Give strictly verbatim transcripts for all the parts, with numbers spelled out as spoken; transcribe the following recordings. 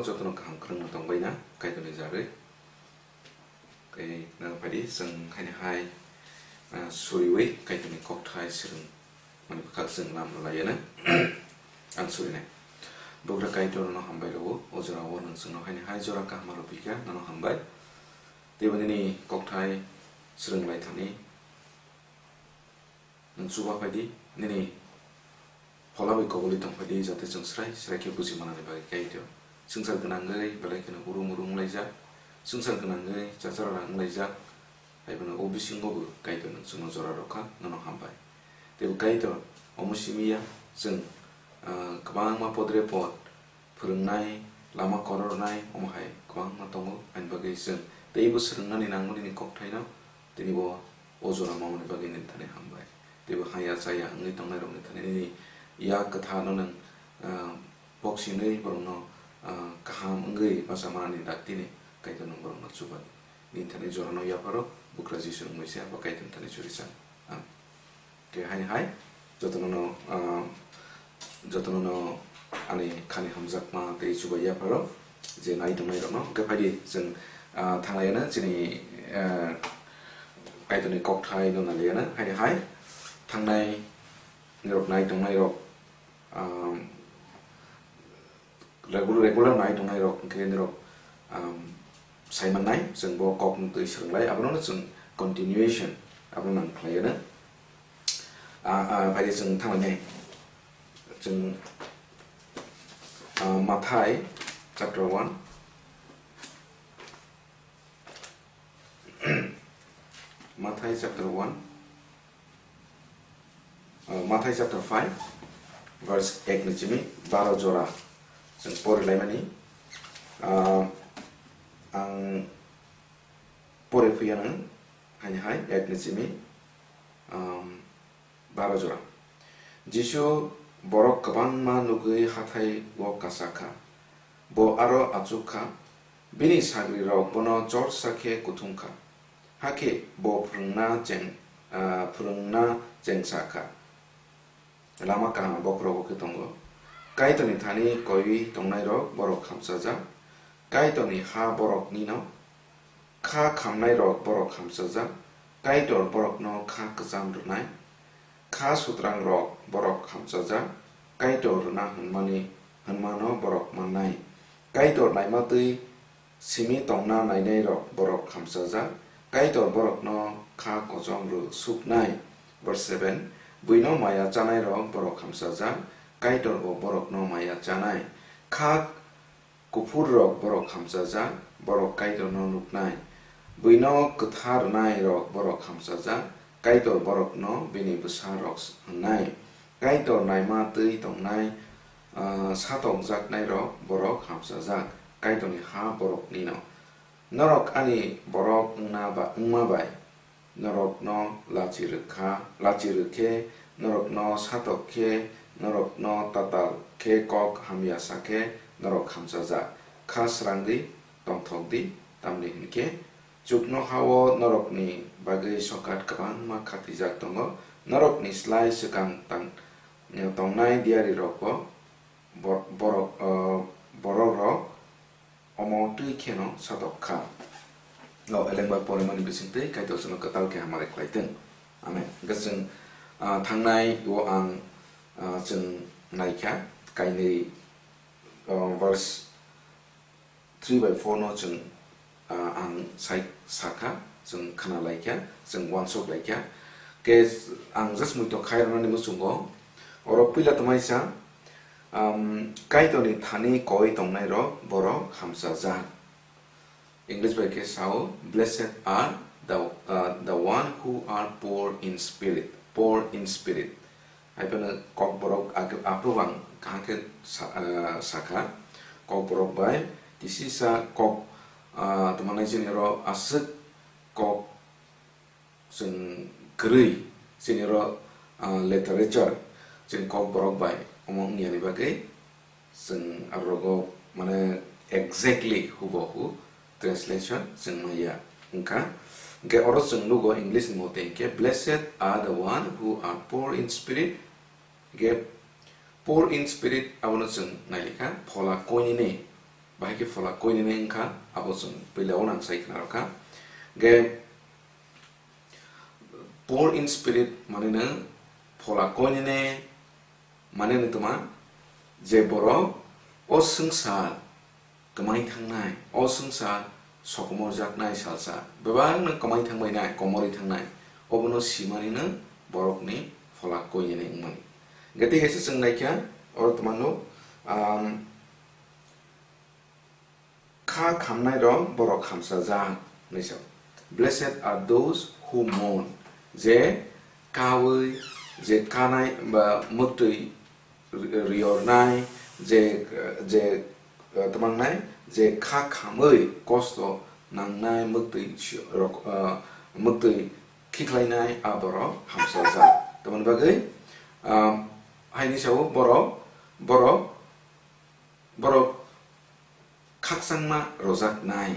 Jotono kaham kwrwngno tongbaina Kaitorni jagwi. Tei nang phaidi chwng haini hai, ah, suriwi Kaitorni kokthai swrwng mani bwkhak chwng lam rwlaiyano ang surinai. Bugra Kaitor nono hambai rwo, o jorao nwng chwngno haini hai jora kaham rwpikha, nono hambai. Teibo nini kokthai swrwng lai thani. Nwng chuba phaidi, nini phola bai koboli tong phaidi, jate chwng srai srai khe buji manani bagwi Kaitor. Swngchar gwnangwi belai kheno urum urum wnglaijak, swngchar gwnangwi chachara wnglaijak, hai phano o bisingo bo Kaitor nwng chwngno jora rwkha, nono hambai. Teibo Kaitor, omo simi ya, chwng, ah, kwbangma podre pod, phwrwngnai, lama korornai, omo hai kwbangma tongo, ani bagwi chwng teibo swrwngnani nangmani ni kokthaino tini bo o jora mamani bagwi nini thani hambai. Teibo haya chaya wngwi tongnairokni thani nini yak kwtharno nwng, ah, boksinwi borokno, ah, kaham wngwi bacha manani daktini Kaitor nwng borokno chuba di. Nini thani jorano yapharo, Bugra Jisu wngwi se abo Kaitorni thani churi chan. Amen. Khe haini hai jotono no, ah, jotono no ani khani hamjakma tei chubai yapharo je nai tongnai rokno. Hwnkhe phaidi chwng, ah, thanglaiyano chini, ah, Kaitorni kokthai no nalaiyano. Haini hai thangnai nirok nai tongnai rok, ah, Regu-, regular nai tongnai rok hwnkhe nirok, um, sai mannai, chwng bo kok no twi swrwnglai, abono chwng continuation abono nang khlaiya na. Ah, ah, phaidi chwng thanglainai. Chwng, ah, Mathai chapter one. Mathai chapter one, uh, Mathai chapter five, verse ek ni simi baro jora chwng pori laimani. Uh, ang pore phuya nang, haini hai ek ni simi, um, Baro jora. Jisu borok kwbangma nugwi hathai-o kasa kha. Bo aro achuk kha. Bini sagrirok bono chorsa khe kuthum kha. Hakhe bo phwrwngna cheng-, ah, phwrwngna chengsa kha. Lama kaham bokhorogo khe tongo. Kaitorni thani koiwi tongnairok borok hamchajak. Kaitorni ha boroknino. Kha khamnairok borok hamchajak, Kaitor borokno kha kwcham rwnai. Kha sutrangrok borok hamchajak, Kaitor rwna hwnmani, hwnmano borok mannai. Kaitor naima twi simi tongna nainairok borok hamchajak, Kaitor borokno kha kochom rw suknai. Verse seven, buino maya chanairok borok hamchajak, Kaitor bo borokno maya chanai. Kha Kuphurrok borok hamchajak, borok Kaitorno nuknai. Buino kwtha rwnairok borok hamchajak, Kaitor borokno bini bwsarok hwnnai. Kaitor naima twi tongnai, ah, satokjaknairok borok hamchajak, Kaitorni ha boroknino. Norok ani borok wngna ba-, wngma bai, norokno lachi rwkha, lachi rwkhe, norokno satok khe, norokno tatal khe, kok hamya sakhe, norok hamchajak. Kha srangdi, tongthokdi, tamni hwn khe chuknoha-o norokni bagwi sokat kwbangma khatijak tongo. Norokni slai swkang tang-, tongnai diyarirokbo bo-, borok, o, borokrok omo twi kheno satok kha. O elengba porimani bisingtwi Kaitor chwngno kwtal khe hamari khlai thung. Amen. Hwnkhe chwng, ah, thangnai o ang, ah, chwng naikha, kainwi, ah, verse three by four no chwng, ah, ang sai sakha, chwng khna laikha, chwng uansuk laikha. Khe ang just muitok khai rwnani muchungo, oro puila tongmai sa, um, Kaitorni thani koi tongnairok borok hamchajak. English bai khe sao, "Blessed are the, uh, the one who are poor in spirit, poor in spirit." Hai phano Kokborok ag-, aphuru ang kaham khe sa-, ah, sakha. Kokborok bai kisisa kok, ah, tongmani chini oro aswk kok chwng kwrwi chini oro, ah, literature chini Kokborok bai omo wngya ni bagwi chwng aro rogo mane exactly hubahu translation chwng maya wngkha. Hwnkhe oro chwng nugo English ni mote hwnkhe, "Blessed are the one who are poor in spirit." Hwnkhe poor in spirit abono chwng nailikha, phola koinini, Bahai khe phola koinene wngkha, abo chwng puila o nang sai khna rwkha. Ge poor in spirit maneno phola koinene maneno twma, je borok o swngchar kwmai thangnai, o swngchar sokomorjaknai salsa, bebakno kwmai thangbainai, komorwi thangnai, obono simanino borokni phola koinene wngmani. Ge tei kaisa chwng naikha, oro twmano, um, Kha khamnairok borok hamsajak, hinwi sa. "Blessed are those who mourn," je kaui, je kanai ba mwktwi ri-, riornai, je, je, eh, twmangnai, je kha khamwi kosto nangnai mwktwi si-, rok, eh, mwktwi khikhlainai a borok hamsajak. Tamoni bagwi, ah, haini sao borok, borok, borok khakchangma rwjaknai.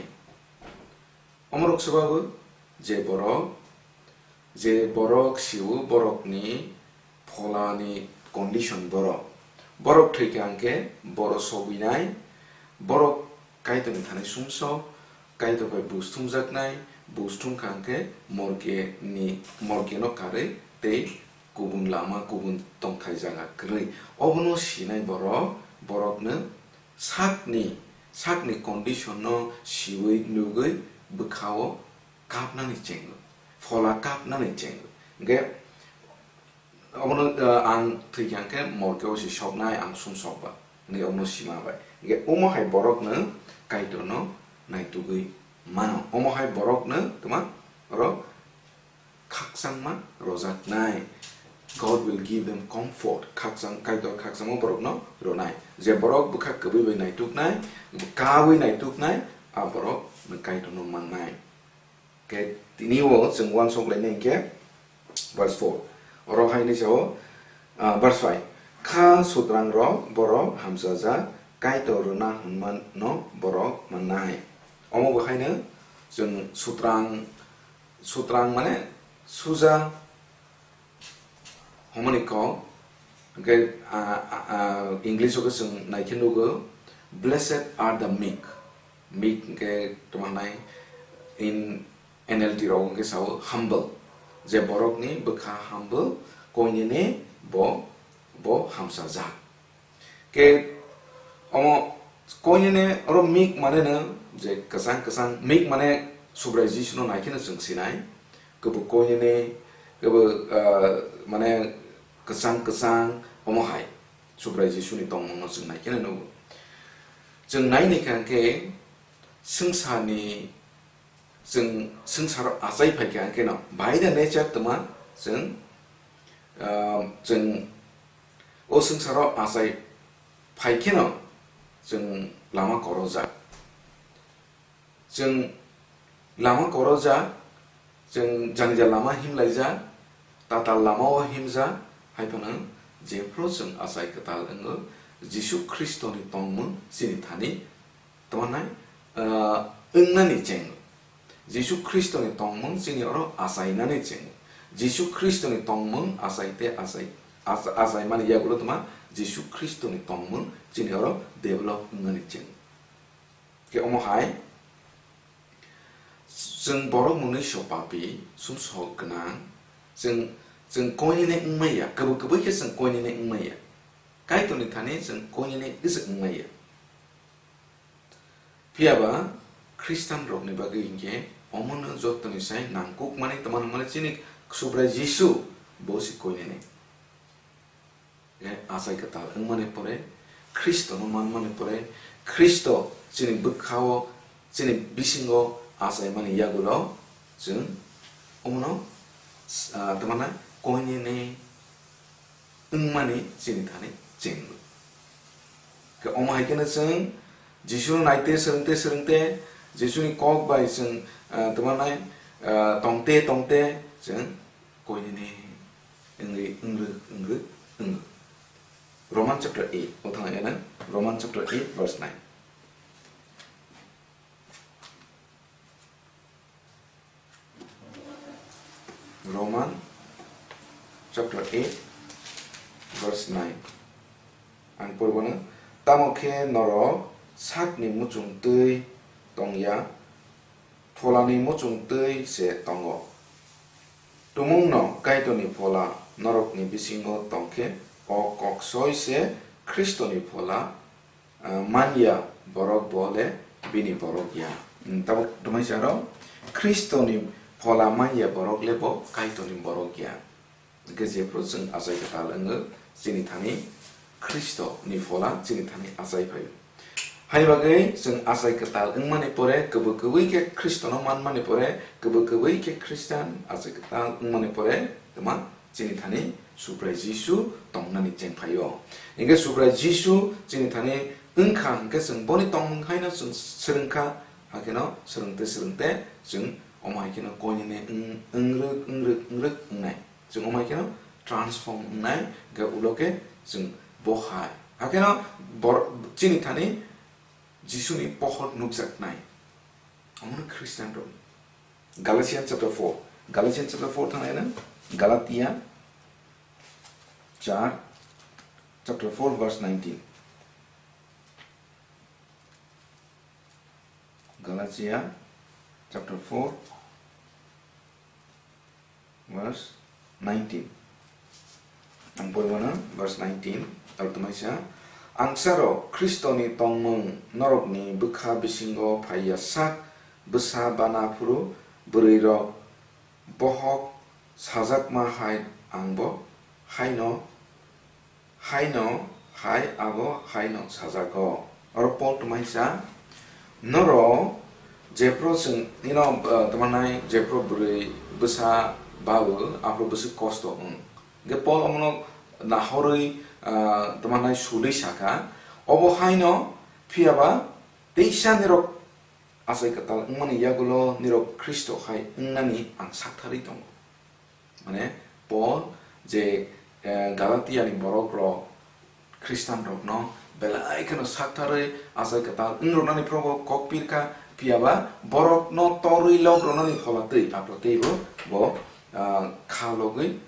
Omorok swbabo je borok, je borok sio borokni pholani condition borok. Borok thwikha hwnkhe borok sogwinai, borok Kaitorni thani sumsok, Kaitor bai buj thumjaknai, buj thumkha hwnkhe morgeni, morgeno karwi tei kubun lama, kubun tongthai jaga kwrwi. Obono sinai borok, borokno sakni, sakni condition no siwi nugwi bwkhao kapnani chengo, phola kapnani chengo. Hwnkhe obono, eh, ang thwikha hwnkhe morgeo se soknai, ang sumsok ba, hwnwi obono sima bai. Hwnkhe omo hai borokno Kaitorno naitugwi mano. Omo hai borokno twma oro khakchangma rwjaknai. God will give them comfort. Khakchang, Kaitor khakchangma borokno rwnai. Je borok bwkha kwbwi bai naituknai, kaui naituknai, a borok Kaitorno mannai. Khe tini o chwng uansuk lainai hwnkhe verse four. Oro hai hinwi sao, ah, verse five. Kha sutrangrok borok hamsajak, Kaitor rwna hwnmano borok mannai. Omo bo haino chwng sutrang, sutrang mane suja hwnmani kok, hwnkhe, ah, ah, ah, English o khe chwng naikhe nugo, "Blessed are the meek." Meek hwnkhe tamo hwnai in N L T rok hwnkhe sao humble. Je borokni bwkha humble, koinene bo, bo hamsajak. Khe omo koinene oro meek mane no je kwchang kwchang, meek mane Subrai Jisuno naikheno chwng sinai, kwbwi koinene, kwbwi, ah, mane kwchang kwchang omo hai Subrai Jisuni tongmungno chwng naikheno nugo. Chwng nai naikha hwnkhe swngcharni, chwng swngcharo achai phaikha hwnkhe no by the nature twma chwng, ah, chwng o swngcharo achai phai kheno chwng lama korojak. Chwng lama korojak, chwng janija lama himlaijak, tatal lamao himjak, hai phano jephru chwng achai kwtal wngo, Jisu Khristoni tongmung chini thani tamo nai, ah, wngnani chengo. Jisu Khristoni tongmung chini oro achainani chengo. Jisu Khristoni tongmung achai tei achai, ach-, achaimani yagulo tma Jisu Khristoni tongmung chini oro develop wngnani chengo. Khe omo hai, chwng borok mwnwi so papi, sumsok gwnang, chwng, chwng koinene wngmaya, kwbwi kwbwi khe chwng koinene wngmaya. Kaitorni thani chwng koinene iswk wngmaya. Phiya ba Khristian rokni bagwi hinkhe omono jottoni sai nangkukmani twmani hwnmale chini Subrai Jisu bo se koinene. Khe achai kwtal wngmani pore, Khristono manmani pore, Khristo chini bwkhao, chini bisingo achaimani yagulo chwng omono, ah, twmana koinene wngmani chini thani chengo. Khe omo hai kheno chwng Jisuno naite, swrwngte, swrwngte, Jisuni kok bai chwng, ah, twmana, ah, tongte, tongte chwng koinene wngwi wngrwk, wngrwk, wngrwk. Roman chapter eight, o thang ena Roman chapter eight verse nine. Roman chapter eight verse nine. Ang pori bono, tamo khe norok sakni muchung twi tong ya, pholani muchung twi se tongo. Tumungno Kaitorni Phola norokni bisingo tong khe, o kok soi se Khristoni Phola, ah, man ya borok bo le bini borok ya. Hmm, tabuk twmai sa rw, Khristoni Phola man ya borok le bo Kaitorni borok ya. Hwnkhe jephru chwng achai kwtal wngo, chini thani Khristoni Phola chini thani achai phaio. Haini bagwi chwng achai kwtal wngmani pore, kwbwi kwbwi khe Khristono manmani pore, kwbwi kwbwi khe Khristian achai kwtal wngmani pore, twma chini thani Subrai Jisu tongnani cheng phaio. Hwnkhe Subrai Jisu chini thani wngkha, hwnkhe chwng boni tongmung haino chwng swrwngkha, hakheno swrwngte swrwngte chwng omo hai kheno koinene wng-, wngrwk, wngrwk, wngrwk wngnai. Chwng omo hai kheno transform wngnai, hwnkhe ulo khe chwng bo hai. Hakheno bor-, chini thani Jisuni pohor nukjaknai. Omono Christian rok. Galatians chapter four. Galatians chapter four thangnai na? Galatia char, chapter four, verse nineteen. Galatia chapter four, verse nineteen. Ang pori mano, verse nineteen, aro twmai sa, "Angsaro Khristoni tongmung norokni bwkha bisingo phai ya sak, bwsa bana phuru bwrwirok bohok sajakma hai angbo haino, haino hai abo haino sajago." Oro Paul twmai sa, "Norok jephru chwng ino, ah, tongmani jephru bwrwi bwsa bawo, aphuru bwswk kosto wng." Hwnkhe Paul omono nahorwi, ah, tongmani sulwi sakha, "Obo haino, phiyaba teisa nirok achai kwtal wngmani yagulo nirok Khristo hai wngnani ang saktharwi tongo." Mane Paul je, eh, Galatiani borok rok, Khristian rokno belai kheno saktharwi achai kwtal wng rwnani phrobo kok pirkha, phiyaba borokno torwi lok rwnani phola twi, aphuru teibo bo, ah, kha logwi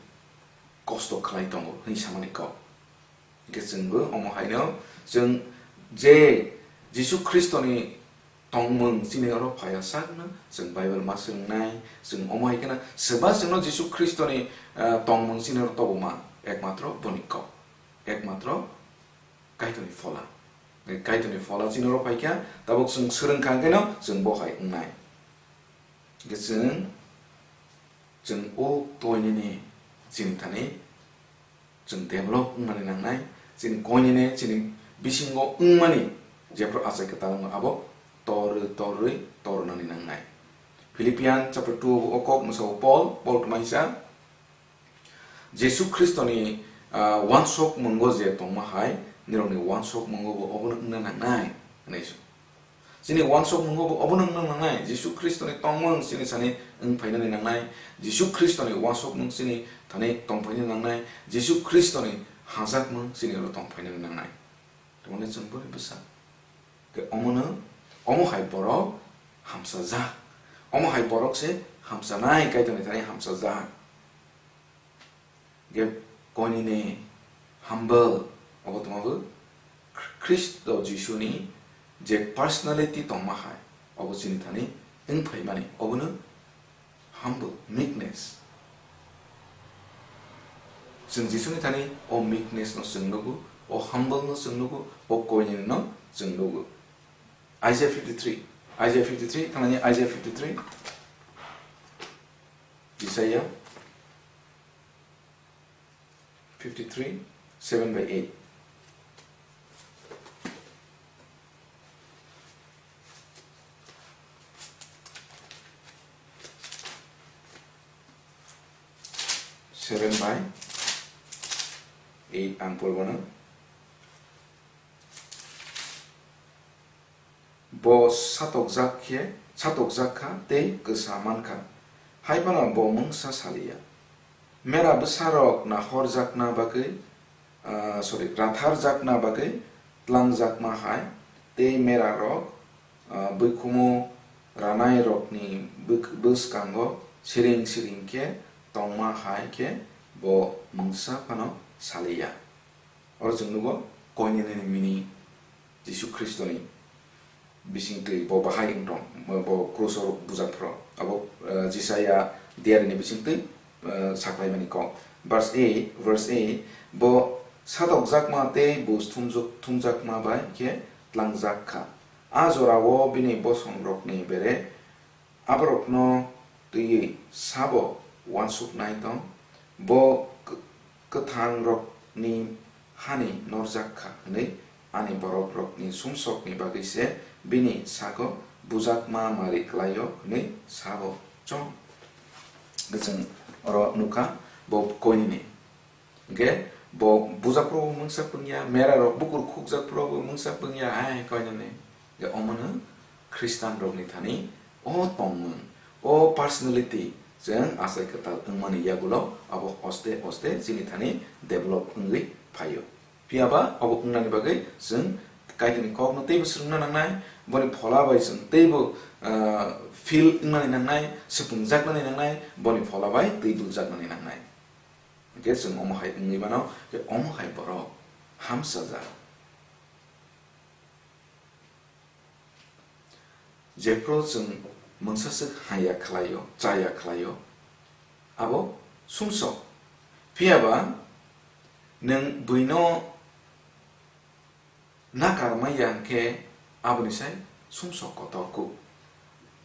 kosto khlai tongo hwnwi samani kok. Hwnkhe chwngbo omo haino chwng je Jisu Khristoni tongmung chini oro phaiya sakno chwng Bible ma swrwngnai, chwng omo hai kheno swba chwngno Jisu Khristoni, ah, tongmung chini oro toboma ekmatro boni kok, ekmatro Kaitorni phola. Kaitorni phola chini oro phaikha, tabuk chwng swrwngkha hwnkhe no chwng bo hai wngnai. Hwnkhe chwng, chwng o koinene chini thani chwng develop wngmani nangnai, chini koinene chini bisingo wngmani jephru achai kwtal wngo abo torwi, torwi, tornani nangnai. Philippian chapter two o kok mwsao Paul, Paul twmai sa, Jisu Khristoni, ah, uansukmungo je tongma hai, nirokni uansukmungo bo obono wngna nangnai, hwnwi sa. Chini uansukmungo bo obono wngna nangnai, Jisu Khristoni tongmung chini sani wng phainani nangnai, Jisu Khristoni uansukmung chini thani tong phainani nangnai, Jisu Khristoni hajakmung chini oro tong phainani nangnai. Tamoni chwng boni bwsa. Ke omono, omo hai borok hamsajak. Omo hai borok se hamsanai, Kaitorni thani hamsajak. Ge koinene humble, obo tongma bo Khristo Jisuni je personality tongma hai, obo chini thani wng phaimani, obono humble, meekness. Chwng Jisuni thani o meekness no chwng nugo, o humble no chwng nugo, o koinene no chwng nugo. Isaiah fifty-three, Isaiah fifty-three, thangnani Isaiah fifty-three, Isaiah fifty-three, seven by eight. Seven by eight ang porbono. Bo satokjak khe, satokjak kha tei kwsa man kha, hai phano bo mungsa saliya. Mera bwsarok nahorjakna bagwi, ah, sorry, ratharjakna bagwi tlangjakma hai, tei merarok, ah, buikhumu ranairokni bwk-, bwskango siring siring khe tongma hai khe bo mungsa phano saliya. Oro chwng nugo koinene ni meaning, Jisu Khristoni bisingtwi bo bahai wng tong, bo, bo kruso bujak phro. Abo, eh, Jisaya diarini bisingtwi, eh, saklaimani kok. Verse eight, verse eight, bo sadokjakma tei bus thumjak-, thumjakma bai khe tlangjak kha. A jorao bini bosongrokni bere aborokno twiwi sabo uansuknai tong, bo k-, kwthangrokni hani norjak kha hwnwi ani borokrokni sumsokni bagwi se bini sago bujakma mari klaio hwnwi sabo chong. Chwng oro nukha bo koinini. Hwnkhe bo bujakphuru bo mungsa pungya, merarok bukur khukjakphuru bo mungsa pungya, hai koinani. Hwnkhe omono Khristanrokni thani o tongmung, o personality chwng achai kwtal wngmani yagulo abo oste oste chini thani develop wngwi phaio. Phiyaba abo wngnani bagwi chwng Kaitorni kokno teibo swrwngna nangnai, boni phola bai chwng teibo, ah, feel wngnani nangnai, swpwngjaknani nangnai, boni phola bai twi duljaknani nangnai. Hwnkhe chwng omo hai wngwi mano, je omo hai borok hamchajak. Jephru chwng mungsa swk haya khlaio, chaya khlaio, abo sumsok. Phiyaba nwng buino nakar maya hwnkhe aboni sai sumsok kotor kuk.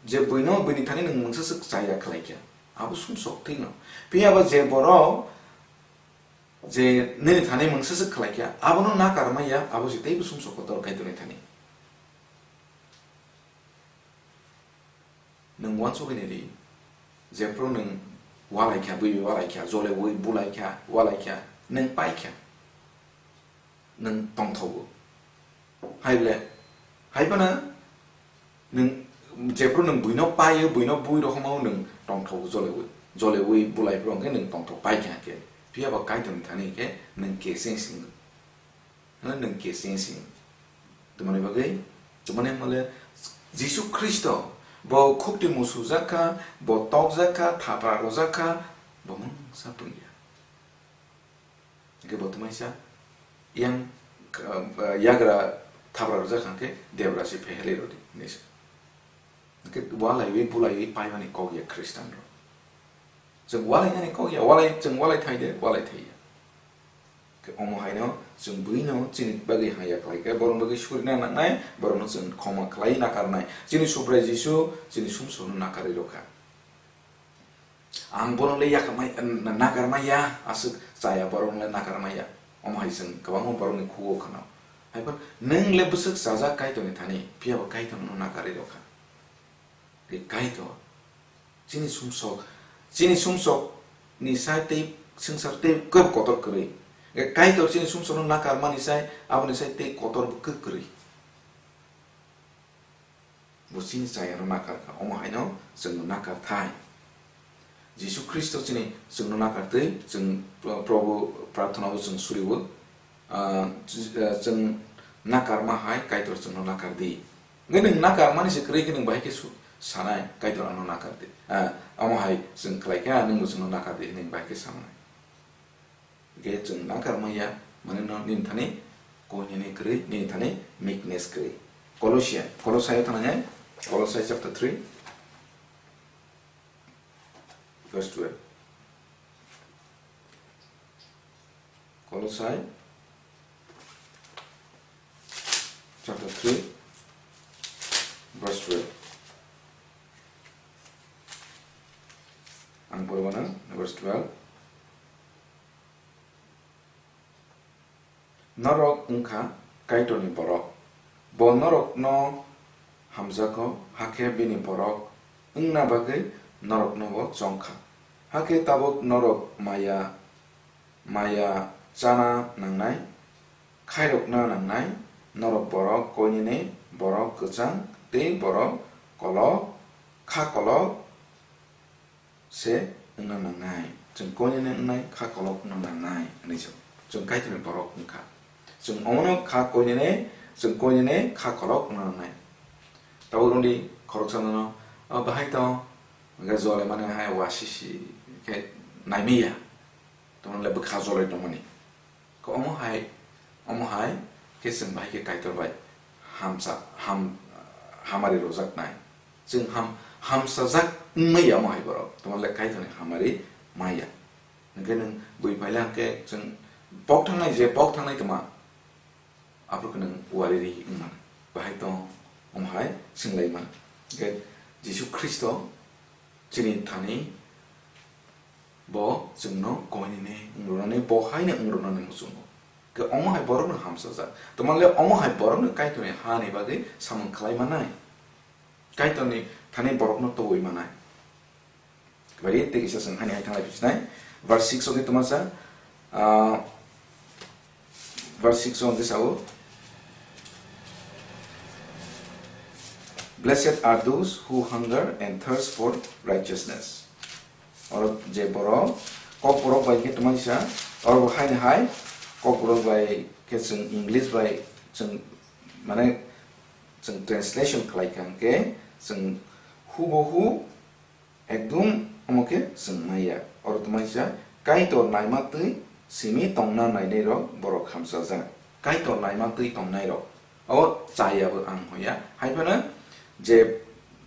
Je buino buini thani nwng mungsa swk chaya khlaikha, abo sumsok thwino. Phiyaba je borok je nini thani mungsa swk khlaikha, abono nakar maya, abo se teibo sumsok kotor Kaitorni thani. Nwng uansugwi nai di, jephru nwng ualaikha, bui bai ualaikha, joleui bulaikha, ualaikha, nwng paikha, nwng tongthogo. Hai ble, hai phano nwng jephru nwng buino paio, buino bui rohormao nwng tongthogo joleui, joleui bulai phuru hwnkhe nwng tongthok paikha hwnkhe, phiyaba Kaitorni thani hwnkhe nwng keseng sing. Hwnwi nwng keseng sing. Tamoni bagwi, tamoni hwnmale Jisu Khristo bo khukti musujak kha, bo tokjak kha, thapra rwjak kha, bo mungsa pungya. Hwnkhe bo twmaisa yang, ah, yagra thapra rwjak kha hwnkhe debra se phehelwi rwdi hinwi sa. Hwnkhe walaiwi bulaiwi paimani kok ya Khristanrok. Chwng walainani kok ya, walai, chwng walai thai de, walai thai ya. Khe omo haino chwng buino chini bagwi hamya khlai khe, borokni bagwi surina nangnai, borokno chwng khoma khlai nakarnai. Chini Subrai Jisu chini sumsokno nakarwi rwkha. Ang bono le yakarmai, nakar maya, aswk chaya borok le nakar maya. Omo hai chwng kwbangma borokni khugo khwna. Haiphano nwng le bwswk chajak Kaitorni thani, phiyaba Kaitorno nakarwi rwkha. Khe Kaitor chini sumsok, chini sumsok ni sai tei swngchar tei kebo kotor kwrwi. Khe Kaitor chini sumsokno nakarmani sai, aboni sai tei kotor bo kwk kwrwi. Bo chini chayano nakar kha, omo haino chwngno nakar thai. Jisu Khristo chini chwngno nakar twi, chwng Pro-, Probo prarthana o chwng suriwo, ah, ch-, ah, chwng nakarma hai Kaitor chwngno nakar di. Hwnkhe nwng nakarmani se kwrwi khe nwng bahai khe su-, sanai, "Kaitor ano nakar di." Ah, omo hai chwng khlai kha, nwngbo chwngno nakar di, nwng bahai khe sanai. Hwnkhe chwng nakar maya, mane no nini thani koinene kwrwi, nini thani meekness kwrwi. Colossian, Kolosai thana ngai, Kolosai chapter three, verse twelve. Kolosai chapter three, verse twelve. Ang poribana, verse twelve. Norok wngkha Kaitorni borok. Bo norokno hamjago, hakhe bini borok wngna bagwi noroknobo chongkha. Hakhe tabuk norok maya, maya chana nangnai, khairokna nangnai, norok borok koinene, borok kwchang tei borok kolok, kha kolok, se wngna nangnai. Chwng koinene wngnai, kha kolok wngna nangnai hwnwi se. Chwng Kaitorni borok wngkha. Chwng omono kha koinene, chwng koinene kha kolok wngna nangnai. Tabuk rwngdi khoroksa nono, "O bahai tong," hwnkhe jole mani hai wa sisi khe naimaya. Tongmani le bwkha jolai tongmani. Khe omo hai, omo hai khe chwng bahai khe Kaitor bai hamsa, ham, hamari rojaknai. Chwng ham-, hamsajak wngmaya omo hai borok. Tamo le Kaitorni hamari maya. Hwnkhe nwng bui paila hwnkhe chwng pok thangnai je pok thangnai tongma. Aphuru khe nwng uari ri wng mano. Bahai tong, omo hai swng lai mano. Hwnkhe Jisu Khristo chini thani bo chwngno koinene wng rwnani, bo haino wng rwnani muchungo. Hwnkhe omo hai borokno hamsajak. Tamo le omo hai borokno Kaitorni hani bagwi samung khlai manai. Kaitorni thani borokno toboi manai. Bari tei kisa chwng hani hai thanglai phinai. Verse six o khe tongma sa, ah, verse six o hwnkhe sao, "Blessed are those who hunger and thirst for righteousness." Oro je borok, Kokborok bai khe tongma sa, oro bo haino hai, Kokborok bai khe chwng English bai chwng, mane, chwng translation khlai kha hwnkhe, chwng hubohu ekdum omo khe chwng naiya. Oro tongma sa, Kaitor naima twi simi tongna nainai rok borok hamsajak. Kaitor naima twi tongnai rok. O chaya bo ang hoya. Hai phano je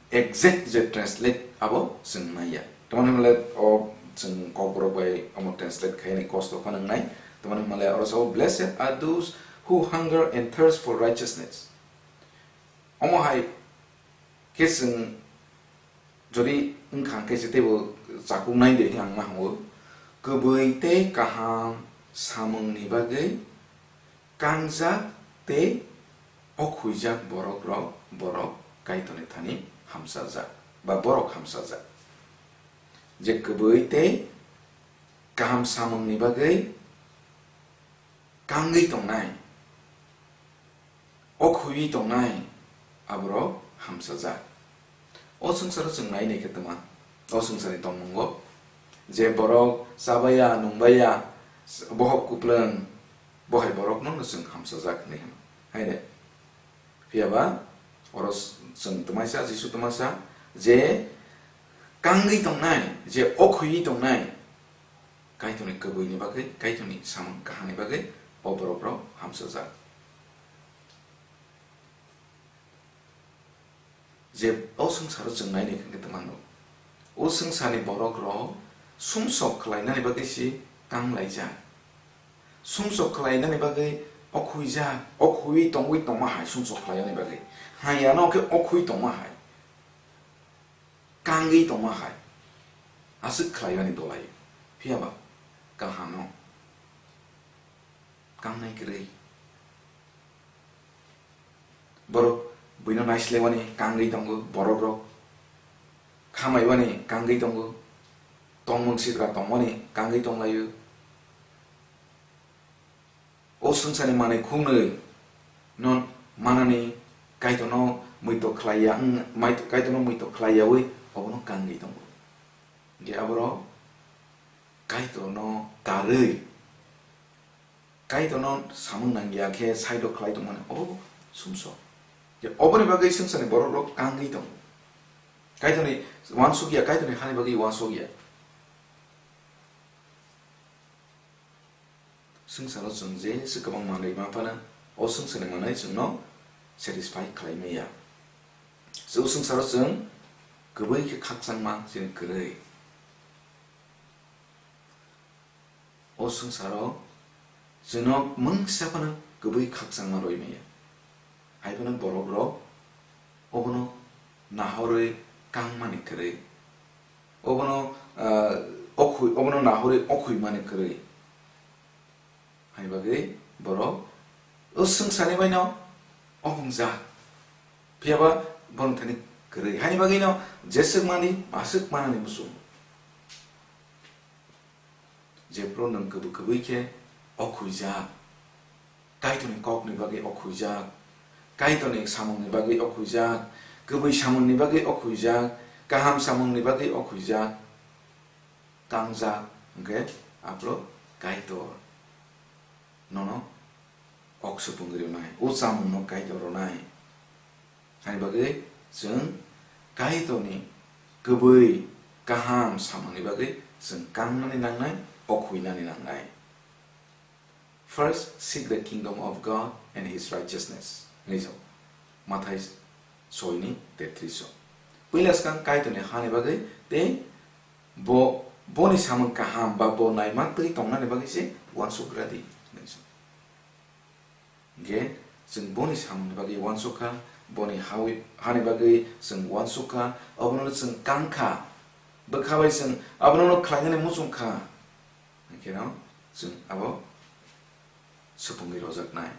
exact je translate abo chwng naiya. Tamani hwnle o chwng Kokborok bai omo translate khainai kosto phano wngnai. Tamani hwnle oro sao, "Blessed are those who hunger and thirst for righteousness." Omo hai khe chwng jodi wngkha khe se teibo chakung nai de hinwi ang ma hwngo. Kwbwi tei kaham samungni bagwi kangjak tei okhuijak borok rok, borok Kaitorni thani hamsajak ba borok hamsajak. Je kwbwi tei kaham samungni bagwi kangwi tongnai, okhuiwi tongnai, aborok hamsajak. O swngcharo chwng nai nai khe tongma, o swngcharni tongmungo je borok chabaya, nungbaya, bohok kuplwng, bo hai borokno no chwng hamsajak hinwi hino. Hai de? Phiya ba oro chwng twmaisa, Jisu twmaisa, je kangwi tongnai, je okhuiwi tongnai, Kaitorni kwbwini bagwi, Kaitorni samung kahamni bagwi o borok rok hamsajak. Je o swngcharo chwng naini hwnkhe twmano. O swngcharni borok rok sumsok khlainani bagwi se kang laijak. Sumsok khlainani bagwi okhuijak, okhuiwi tongwi tongma hai sumsok khlainani bagwi. Hayano khe okhui tongma hai. Kangwi tongma hai. Aswk khlaimani dolai. Phiya ba kaham no. Kangnai kwrwi. Borok buino naislewani kangwi tongo borok rok. Khamaiwani kangwi tongo. Tongmung sitra tongmani kangwi tonglaio. O swngcharni manwi khungnwi no manani Kaitorno muitok khlaiya, wng, mai-, Kaitorno muitok khlaiyawi obono kangwi tongo. Hwnkhe aborok Kaitorno karwi, Kaitorno samung nangya khe side o khlai tongmani obo sumsok. Je oboni bagwi swngcharni borok rok kangwi tongo. Kaitorni uansukya, Kaitorni hani bagwi uansukya. Swngcharo chwng je se kwbang manwi ma phano, o swngcharni manwi chwngno satisfy khlai maya. O swngcharo chwng kwbwi khe khakchangma chini kwrwi. O swngcharo chwngno mungsa phano kwbwi khakchangma rwi maya. Hai phano borok rok obono nahorwi kangmani kwrwi. Obono, ah, okhui, obono nahorwi okhuimani kwrwi. Hai bagwi borok o swngcharni baino ophungjak. Phiya ba borok thani kwrwi. Haini bagwino jeswk mani, aswk manani muchung. Jephru nwng kwbwi kwbwi khe okhuijak, Kaitorni kokni bagwi okhuijak, Kaitorni samungni bagwi okhuijak, kwbwi samungni bagwi okhuijak, kaham samungni bagwi okhuijak, kangjak, hwnkhe aphuru Kaitor nono kok supungwi rwnai, o chamungno Kaitor rwnai. Haini bagwi chwng Kaitorni kwbwi kaham samungni bagwi chwng kangnani nangnai, okhuinani nangnai. First, seek the kingdom of God and his righteousness. Hinwi sao. Mathai soi ni tetris o. Puila swkang Kaitor ni ha ni bagwi tei bo, boni samung kaham ba bo naimak twi tongnani bagwi se uansuk gra di. Hwnkhe chwng boni samungni bagwi uansuk kha, boni hawi-, hani bagwi chwng uansuk kha, obono chwng kang kha, bwkha bai chwng abono khlainani muchung kha. Hwnkhe no chwng abo supungwi rojaknai,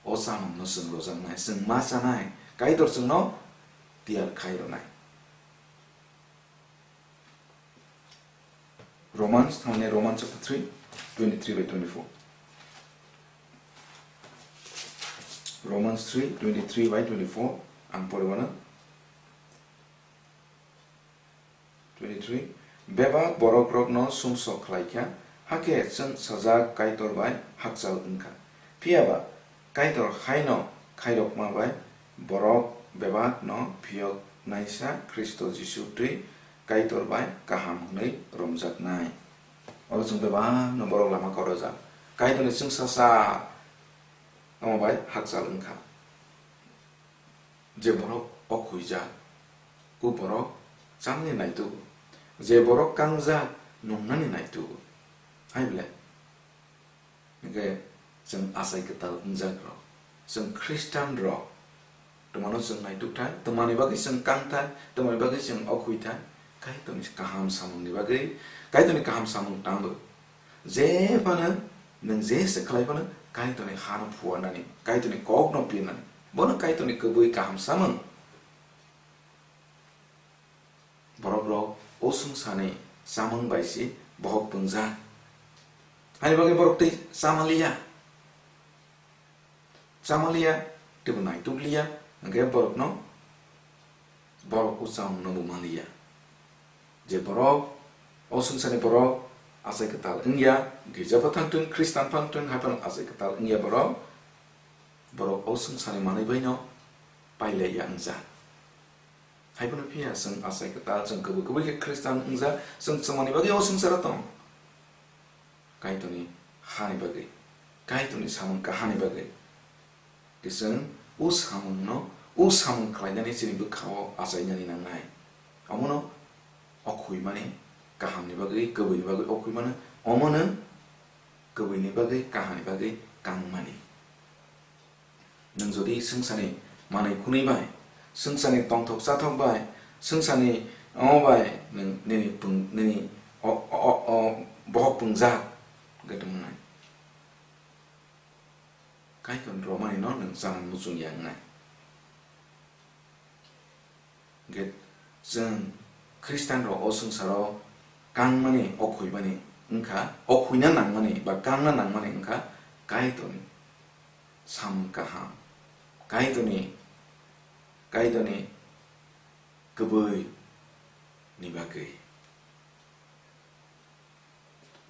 o chamungno chwng rojaknai, chwng ma chanai, Kaitor chwngno tiyar khai rwnai. Romans, thangni Romans chapter three, twenty-three by twenty-four. Romans three, twenty-three by twenty-four, ang poriwano. Twenty-three, bebak borokrokno sumsok khlaikha, hakhe chwng sajak Kaitor bai hakchal wngkha. Phiyaba Kaitor haino khairokma bai borok bebakno phiyok naisa Khristo Jisu twi Kaitor bai kaham hwnwi romjaknai. Oro chwng bebakno borok lama korojak. Kaitorni chwngsacha omo bai hakchal wngkha. Je borok o khuijak, o borok chamani naitugo. Je borok kangjak, nungnani naitugo. Hai ble? Hwnkhe chwng achai kwtal wngjak rok, chwng Khristan rok, twmano chwng naituk thai, twmani bagwi chwng kang thai, twmani bagwi chwng o khui thai, Kaitorni kaham samungni bagwi, Kaitorni kaham samung tangbo. Je phano nwng je se khlai phano Kaitorni hano phuarnani, Kaitorni kokno pirnani, bono Kaitorni kwbwi kaham samung. Borokrok o swngcharni chamung bai se bohok pwngjak. Haini bagwi borok tei chama liya. Chama liya, teibo naituk liya, hwnkhe borokno, borok o chamungno bo man liya. Je borok, o swngcharni borok achai kwtal wngya, girja bo thang thung, Khristan phano thung, hai phano achai kwtal wngya borok, borok o swngcharni manwi baino pailaiya wngjak. Hai phano phiya chwng achai kwtal, chwng kwbwi kwbwi khe Khristan wngjak, chwng chwngmani bagwi o swngcharo tong? Kaitorni hani bagwi, Kaitorni samung kahani bagwi. Khe chwng o samungno, o samung khlainani chini bwkhao achainani nangnai. Omono o khuimani kahamni bagwi, kwbwini bagwi o khuimano, omono kwbwini bagwi, kahamni bagwi kangmani. Nwng jodi swngcharni manwi khwnwi bai, swngcharni tongthok chathok bai, swngcharni omo bai nwng nini pung-, nini o, o, o, o bohok pungjak hwnkhe tongmani. Kaitor romani no nwng chana muchung ya wngnai. Hwnkhe chwng Khristanrok o swngcharo kangmani, o khuimani wngkha, o khuina nangmani ba kangna nangmani wngkha Kaitorni samung kaham, Kaitorni, Kaitorni kwbwi ni bagwi.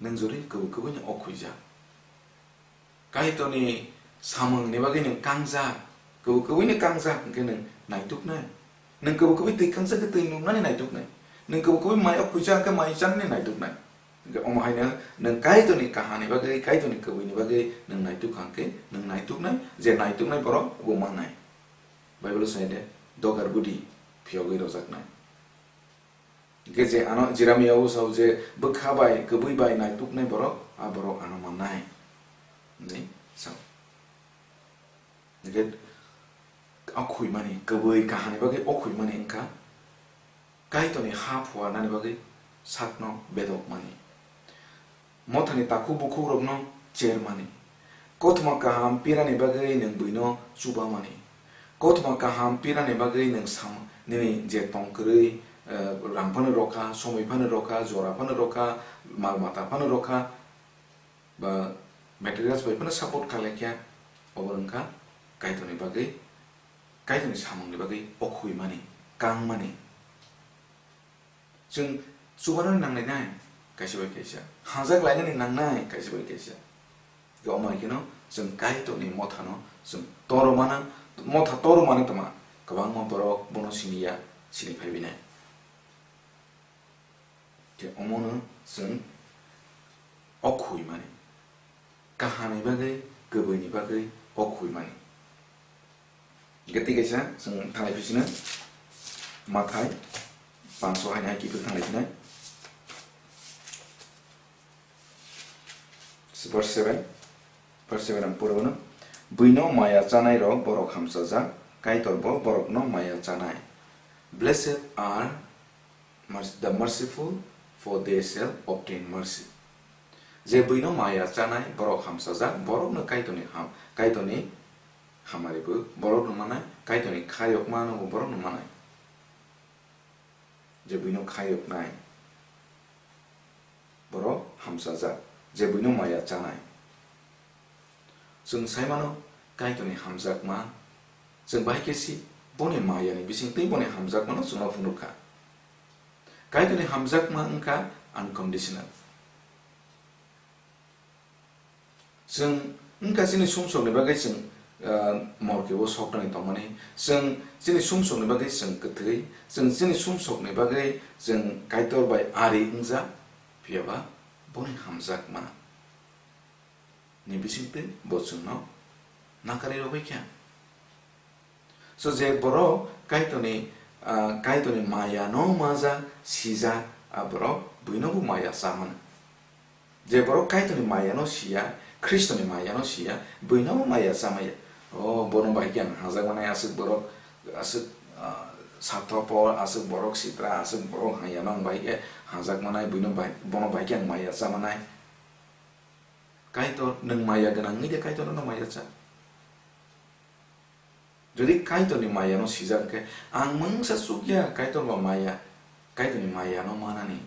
Nwng jodi kwbwi kwbwino o khuijak. Kaitorni samungni bagwi nwng kangjak, kwbwi kwbwino kangjak hwnkhe nwng naituknai. Nwng kwbwi kwbwi twi kangjak khe twi nuknani naituknai. Nwng kwbwi kwbwi mai o khuijak hwnkhe mai chanani naituknai. Hwnkhe omo haino nwng Kaitorni kahamni bagwi, Kaitorni kwbwini bagwi nwng naituk kha hwnkhe nwng naituknai, je naituknai borok bo mannai. Bible sai de, dogar budi phiyogwi rojaknai. Hwnkhe je ano Jeremiah o sao je bwkha bai, kwbwi bai naituknai borok, a borok ano mannai, hwnwi sao. Hwnkhe o khuimani, kwbwi kahamni bagwi o khuimani wngkha Kaitorni ha phuarnani bagwi sakno bedokmani. Mothani takhuk bukhukrokno chermani. Kothoma kaham pirani bagwi nwng buino chubamani. Kothoma kaham pirani bagwi nwng sam-, nini je tong kwrwi, eh, rang phano rokha, somoi phano rokha, jora phano rokha, mal mata phano rokha, ba materials bai phano support kha laikha, obo wngkha Kaitorni bagwi, Kaitorni samungni bagwi o khuimani, kangmani. Chwng chubanani nanglainai kaisa bai kaisa, hajak lainani nangnai kaisa bai kaisa. Omo hai kheno chwng Kaitorni mothano chwng toro mano, motha toro mano tongma kwbangma borok bono siniya, sini phaibainai. Khe omono chwng o khuimani, kahamni bagwi, kwbwini bagwi o khuimani. Hingke tei kaisa chwng thanglai phi sino Mathai panso hai hai kiphil thanglai phinai. Verse seven, verse seven ang pore bono. Buino maya chanai rok borok hamsajak, Kaitor bo borokno maya chanai. Blessed are merc-, the merciful, for they shall obtain mercy. Je buino maya chanai borok hamsajak, borokno Kaitorni ham, Kaitorni hamari bo borokno manai, Kaitorni khayokmano bo borokno manai. Je buino khayoknai, borok hamsajak, je buino maya chanai. Chwng sai mano, Kaitorni hamjakma, chwng bahai khe si, boni mayani bising tei boni hamjakmano chwngno phunuk kha. Kaitorni hamjakma wngkha unconditional. Chwng wngkha chini sumsokni bagwi chwng, ah, morkebo soknani tongmani. Chwng chini sumsokni bagwi chwng kwthwi. Chwng chini sumsokni bagwi chwng Kaitor bai ari wngjak, phiyaba boni hamjakma ni bisingtwi bo chwngno nakarwi rwbaikha. So je borok Kaitorni, ah, Kaitorni maya no maja sija, ah, borok buino bo maya chamano. Je borok Kaitorni maya no siya, Khristoni maya no siya, buino bo maya chamaya. O bono bai khe ang hajak manai aswk borok, aswk, ah, sathopor, aswk borok sitra, aswk borok haya no ang bai khe hajak manai, buino bai, bono bai khe ang maya chamanai. Kaitor nwng maya gwnang wngwi de Kaitor no maya cha. Jodi Kaitorni maya no sijak khe, ang mungsa chukya Kaitor ba maya, Kaitorni maya no manani.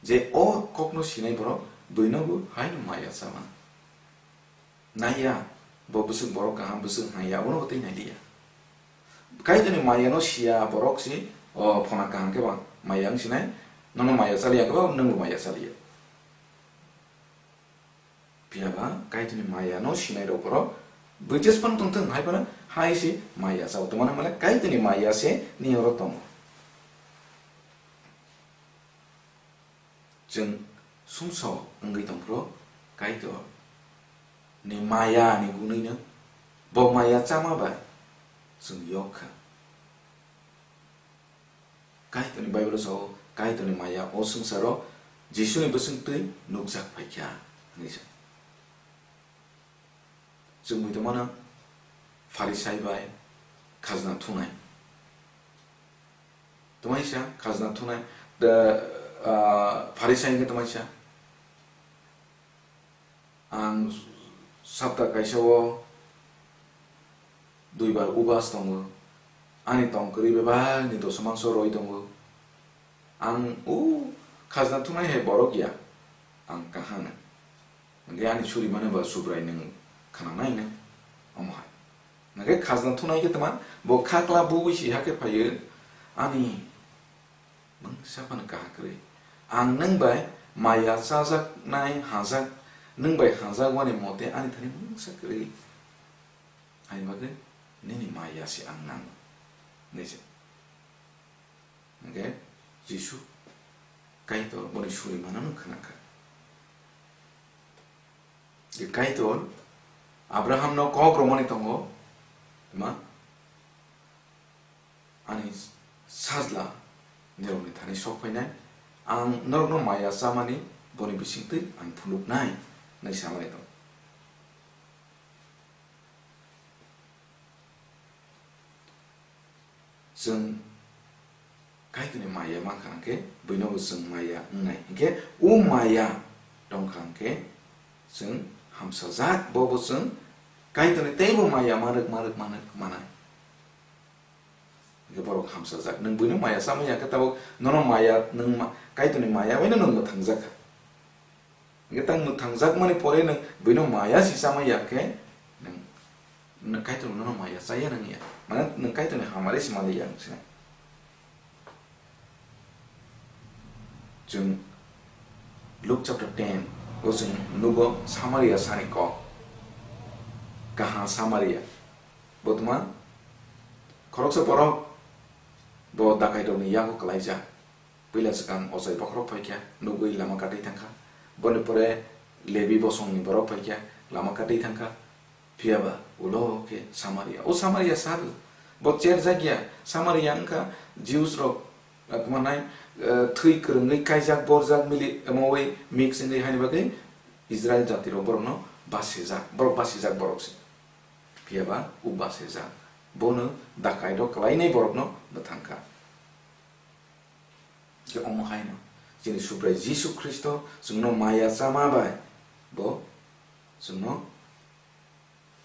Je o kok no sinai borok buino bo hai no maya cha man. Naiya, bo bwswk borok kaham, bwswk haiya, abono bo tei nailiya. Kaitorni maya no siya borok si, o phona kaham khe ba maya wng sinai, nono maya chaliya khe ba nwng bo maya chaliya. Phiyaba Kaitorni maya no sinai rok borok bwches phano tongthwng hai phano hai se maya chao tongmani male Kaitorni maya se ni oro tongo. Chwng sumsok wngwi tongphuru Kaitor ni maya ni gunwi no bo maya chama bai chwng yok kha. Kaitorni Bible o sao, Kaitorni maya o swngcharo Jisuni bwswng twi nukjak phaikha, hwnwi sa. Chwng mui tongmano Pharisai bai khajna thunai. Twmaisa khajna thunai, the, ah, Pharisai hwnkhe twmaisa. Ang sapta kaisa o duibar ubas tongo. Ani tong kwrwi bebak ni doso mangso roi tongo. Ang o khajna thunai hai borok ya. Ang kaham. Hwnkhe ani suri mano ba Subrai nwng khwnanai hwnwi omo hai. Hwnkhe khajna thunai khe twma bo khakla bui si hakhe phaio. Ani mungsa phano kaha kwrwi. Ang nwng bai maya chajaknai hajak, nwng bai hajak wani mote ani thani mungsa kwrwi. Ani bagwi nini maya se ang nango. Nise. Hwnkhe Jisu Kaitor boni suri manano khwnakha. Je Kaitor Abrahamno kok romani tongo, ma? Ani sajla nirokni thani sok phainai, ang norokno maya chamani boni bisingtwi ang phunuknai, hwnwi samani tongo. Chwng Kaitorni maya mankha hwnkhe, buino bo chwng maya wngnai. Hwnkhe o maya tongkha hwnkhe, chwng hamsajak, bo bo chwng Kaitorni teibo maya manrwk, manrwk, manrwk, manai. Hwnkhe borok hamsajak. Nwng buino maya chamaya khe tabuk nono maya, nwng ma-, Kaitorni maya baino nwng mwthangjakha. Hwnkhe tang mwthangjakmani pore nwng buino maya si chamaya khe nwng, nwng Kaitor nono maya chaya nangya. Mane nwng Kaitorni hamari se manliya nwng sinai. Chwng Luke chapter ten o chwng nugo Samaria sani kok. Kaha Samaria. Bo tma khoroksa borok bo dakairokni yago kwlaijak. Puila swkang ochai bokhorok phaikha, nugwi lama katwi thangkha. Boni pore Lebi bosongni borok phaikha, lama katwi thangkha. Phiyaba Ulo khe Samaria. O Samaria sadu. Bo cherjak ya. Samaria wngkha Jews rok, ah, tma nai, eh, thwi kwrwngwi kaijak, borjak, mili, emowi mix wngwi haini bagwi Israel jati rok borokno basijak. Borok basijak borok se. Phiya ba o basijak. Bono dakai rok kwlainai borokno bwthangkha. Khe omo haino chini Subrai Jisu Khristo chwngno maya chama bai bo chwngno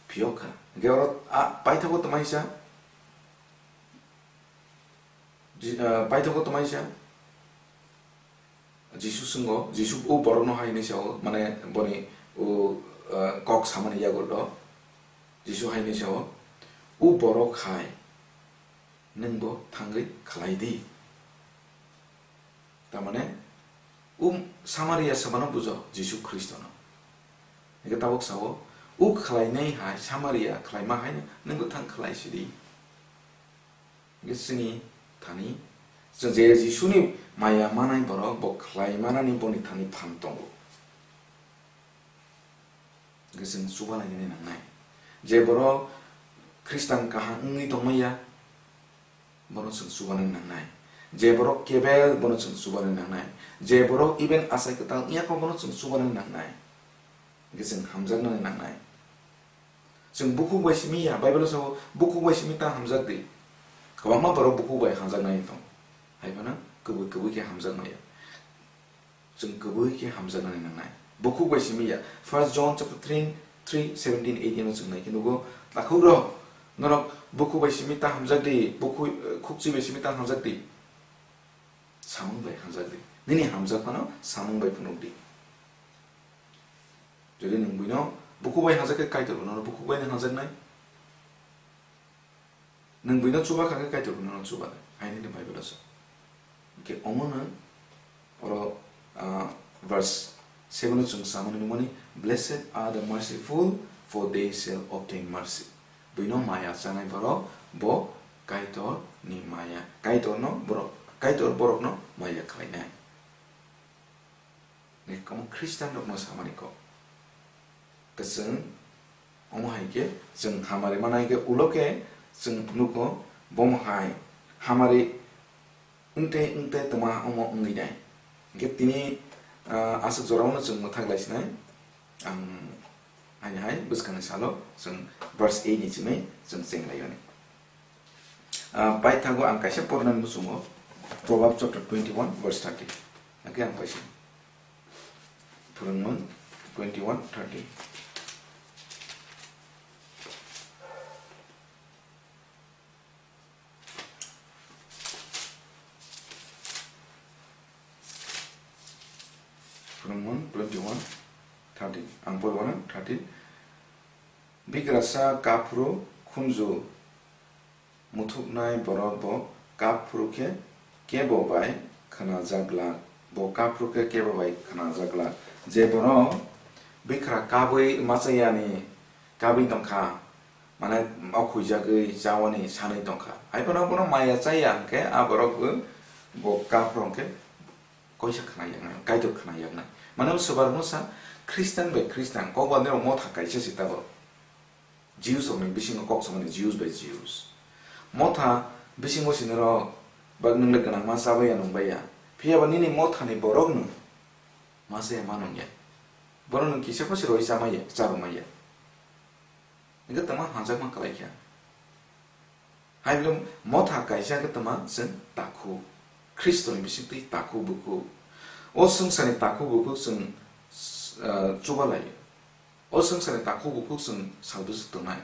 phiyok kha. Hwnkhe oro a paithago twmaisa, Ji-, ah, paithago twmaisa Jisu swngo, Jisu o borokno hai hinwi sao, mane boni o, ah, kok samani yago do Jisu hai hinwi sao, "O borok hai nwng bo thangwi khlai di." Tamane, um, Samaria swmano bujo Jisu Khristono. Hingke tabuk sao, "O khlainai hai Samaria khlaima hai nwng bwthang khlai sidi." Hingke chini thani, je Jisuni maya manai borok bo khlai manani boni thani phan tongo. Hingke chwng chubanani nangnai. Je borok Khristan kaham wngwi tongmaya, bono chwng chubanani nangnai. Je borok kebel, bono chwng chubanani nangnai. Je borok even achai kwtal wngya kho, bono chwng chubanani nangnai. Hingke chwng hamjaknani nangnai. Chwng bukhuk bai simi ya, Bible-o sao, "Bukhuk bai simi ta hamjak di." Kwbangma borok bukhuk bai hamjaknai tong. Hai phano kwbwi kwbwi khe hamjakmaya. Chwng kwbwi khe hamjaknani nangnai. Bukhuk bai simi ya. First John chapter three, three, seventeen, eighteen o chwng nai khe nugo, "Takhuk rok, norok bukhuk bai simi ta hamjak di, bukhuk, eh, khukchi bai simi ta hamjak di. Samung bai hamjak di. Nini hamjak phano samung bai phunuk di." Jodi nwng buino bukhuk bai hamjak khe Kaitor bo nono bukhuk bai no hamjaknai. Nwng buino chuba kha khe Kaitor buino no chuba nai, hai nini Bible o sa. Hingke omo no oro, ah, verse seven o chwng samani nukmani, "Blessed are the merciful, for they shall obtain mercy." Buino maya chanai borok bo Kaitor ni maya, Kaitor no borok, Kaitor borok no maya khlainai. Ni kwbangma Khristian rokno samani kok. Kwchwng, omo hai khe chwng hamari manai khe ulo khe chwng nugo, bomo hai hamari wngte wngte twma omo wngwi nai. Hingkhe tini, ah, aswk jorao no chwng mwthak lai sinai. Ang haini hai bwskangni salo chwng verse eight ni simi chwng cheng lai yani. Ah, paithago ang kaisa pornani muchungo, Proverbs chapter twenty-one verse thirty. Hake ang paisa. Phwrwngmung twenty-one thirty. Phwrwngmung twenty-one thirty. Ang poi uanw thirty. Bikrasa kaphuru khunju muthuknai borok bo kaphuru khe kebo bai khwnajak glak, bo kaphuru khe kebo bai khwnajak glak. Je borok bikra kabwi machayani kabwi tongkha, mane okhuijagwi chawani sanwi tongkha. Hai phano bono maya chaya hwnkhe a borok bo, bo kaphuru hwnkhe koisa khna yaknai, Kaitor khna yaknai. Mane swbar masa Christian bai Christian, kokbandi rok motha kaisa se tabok. Jews rokni bisingo kok samani Jews bai Jews. Motha bisingo sinirok bak nwng le gwnangma chabaiya nungbaiya. Phiya ba nini mothani borok nwng ma chaya ma nungya. Bono nwng kisa pho se roi chamaiya, charwmaiya. Hingke tama hamjakma kwlaikha. Hai bwle motha kaisa khe tama chwng takhuk. Khristoni bisingtwi takhuk bukhuk. O swngcharni takhuk bukhuk chwng, ah, chubalai. O swngcharni takhuk bukhuk chwng salbwswk tongnai.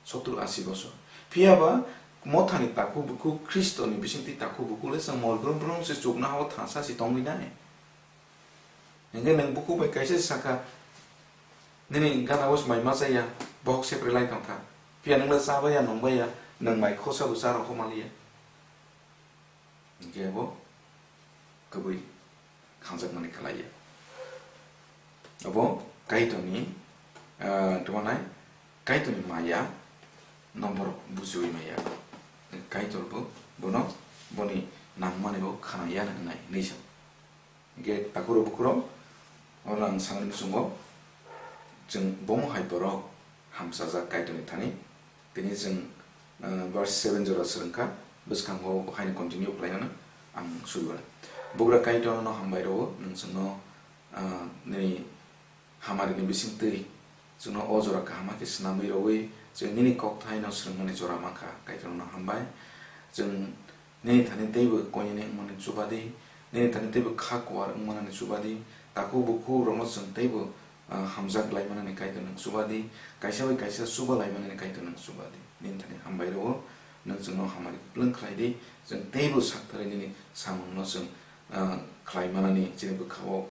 Sottur asi bosor. Phiya ba mothani takhuk bukhuk, Khristoni bisingtwi takhuk bukhuk le chwng mol brum brum se chukna hao thansa se tongwi nai. Hingke nwng bukhuk bai kaisa se sakha, "Nini gana o se mai ma chaya, bohok se bwrwilai tongkha. Phiya nwng le chabaiya, nungbaiya, nwng mai khosa bo cha rw kho manliya." Hingke bo kwbwi khanjakmani khlaiya. Abo Kaitorni, ah, tongmanai, Kaitorni maya no borok buchiwi maya. Kaitor bo bono boni nangmani bo khna ya hwnwi nai, hwnwi sa. Hingke takhuk rok bukhuk rok, oro ang sanani muchungo, chwng bomo hai borok hamsajak Kaitorni thani. Tini chwng, ah, verse seven jora swrwngkha, bwskango haino continue khlainani ang suiwano. Bugra Kaitorno hambai rwo, nwng chwngno, ah, nini hamarini bisingtwi chwngno o jora kaham khe swnamwi rwwi chwng nini kokthaino swrwngmani jora mankha. Kaitorno hambai. Chwng nini thani teibo koinene wngmani chubadi, nini thani teibo kha kuar wngmanani chubadi, takhuk bukhukrokno chwng teibo, ah, hamjak laimanani Kaitor nwng chubadi, kaisa bai kaisa chuba laimanani Kaitor nwng chubadi. Nini thani hambai rwo, nwng chwngno hamari kwplwng khlai di, chwng teibo sakthari nini samungno chwng, ah, khlai manani chini bwkhao